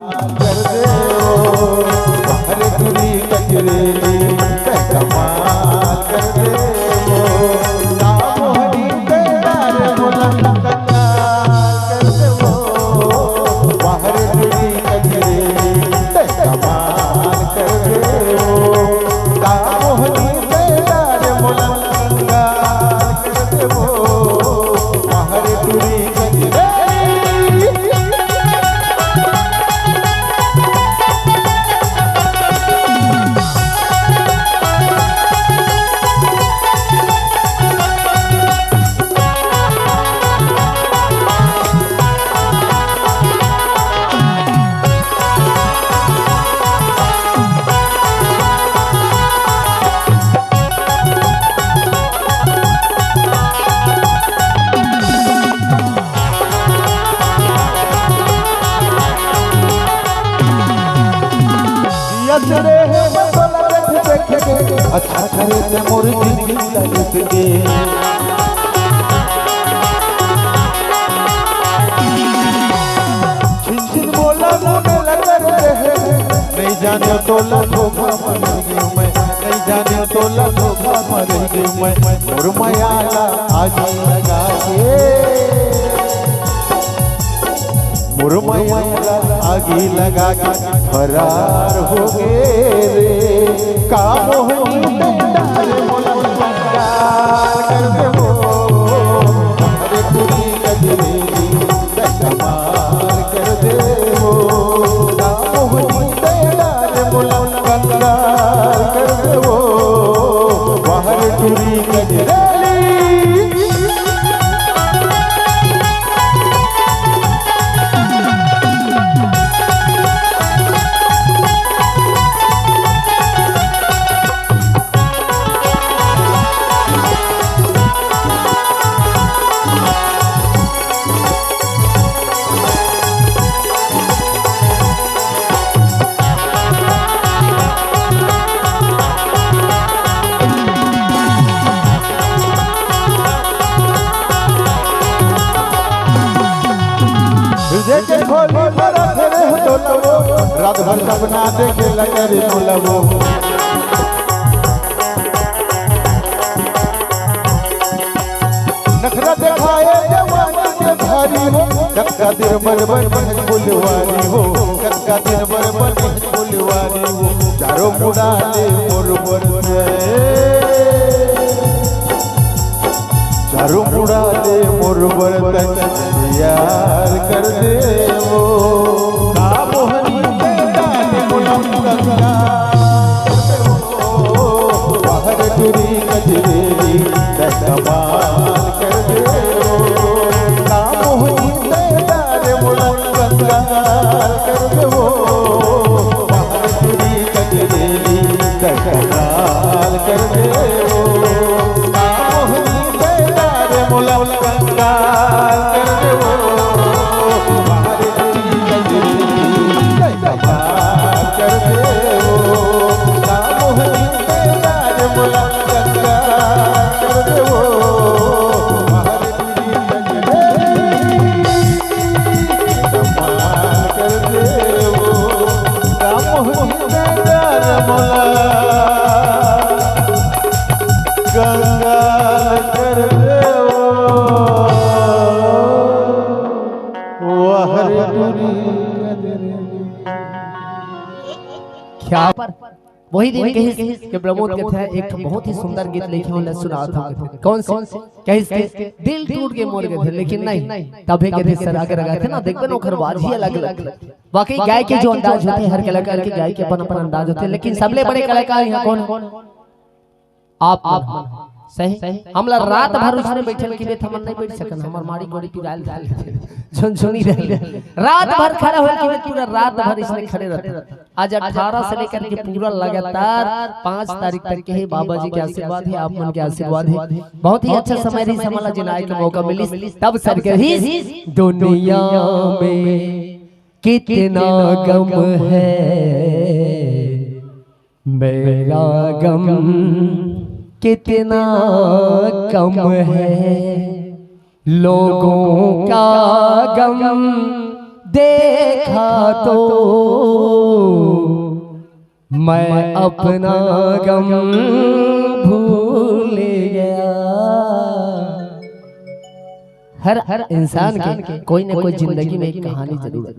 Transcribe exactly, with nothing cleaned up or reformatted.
कर दे वो, बाहर टुरी कजरेली, तैं कमाल कर दे वो। का मोहनी तेरा रे मुलंग कंगाल कर दे वो, बाहर टुरी कजरेली, तैं कमाल कर दे वो। का मोहनी तेरा रे मुलंग कंगाल कर दे वो, बाहर टुरी कजरेली। यतरे हे बदल देख देख के, अच्छा करे ते मोर जिंदगी ला लूट के। छिन छिन बोला मुने लगर रहे, नहीं जाने तोला धोखा मर गई मैं, नहीं जाने तोला धोखा मर गई मैं। मोर मया ला आगी लगा के, मोर मया ला आगी लगा के फरार हो गे रे। का मोहनी तेरा रे मुलंग कंगाल कर दे वो, बाहर टुरी कजरेली, तैं कमाल कर दे वो। का मोहनी तेरा रे मुलंग कंगाल कर दे वो, बाहर टुरी कजरेली। देखे खोली बरत रे हो तो लवो, रात भर सपना देखे लगे रे मुलवो। नखरा देखाए जवानी के भारी हो, कतका दिन बर बर महक फुलवारी हो, कतका दिन बर बर महक फुलवारी हो। चारों मुड़ा ले मोर बर से, चारों मुड़ा ले मोर बर तैं यार कर दे वो। का मोहनी तेरा रे मुलंग कंगाल कर दे वो, बाहर टुरी कजरेली, तैं कमाल कर दे वो। का मोहनी तेरा रे मुलंग कंगाल कर दे वो, बाहर टुरी कजरेली, तैं कमाल कर दे वो। का मोहनी तेरा रे मुलंग कंगाल कर दे वो, बाहर टुरी कजरेली, तैं कमाल कर दे वो। का मोहनी तेरा रे मुलंग कंगाल कर दे वो, बाहर टुरी कजरेली। कमाल कर दे वो, का मोहनी तेरा रे मुलंग कंगाल कर दे वो, बाहर टुरी कजरेली। क्या पर वही दिन कहिस के प्रमोद कथें एक बहुत ही सुंदर गीत लिखे हों, सुनावत हों। कौन से? कहिस के दिल टूट के मोर गे थे, लेकिन नहीं। तभे कथे सर अगर गाथे ना, देखबे ना, ओखर आवाज ही अलग अलग। वाकई गाय के जो अंदाज होथे, हर कलाकार के गाय के अपन अपन अंदाज होथे, लेकिन सबले बड़े कलाकार इहाँ कौन? आप मन। सही? हमला रात भर उसने बैठल कि बेथ हमन नहीं बैठ सकन, हमर माड़ी गोड़ी पिरायल रहल, झुनझुनी रहल। रात भर खड़ा होल कि बेथ पूरा रात भर इसने खड़े रहते। आज अठारह से लेकर के पूरा लगातार पाँच तारीख तक के हे। बाबा जी के आशीर्वाद हे, आप मन के आशीर्वाद हे। बहुत ही अच्छा समय रहिस, हमला जिनाए के मौका मिलिस। तब सर कहिस, दुनिया में कितना गम है, मेरा गम कितना कम है, लोगों का गम देखा तो मैं अपना गम भूल गया। हर हर इंसान के कोई ना कोई जिंदगी में एक कहानी जरूर है।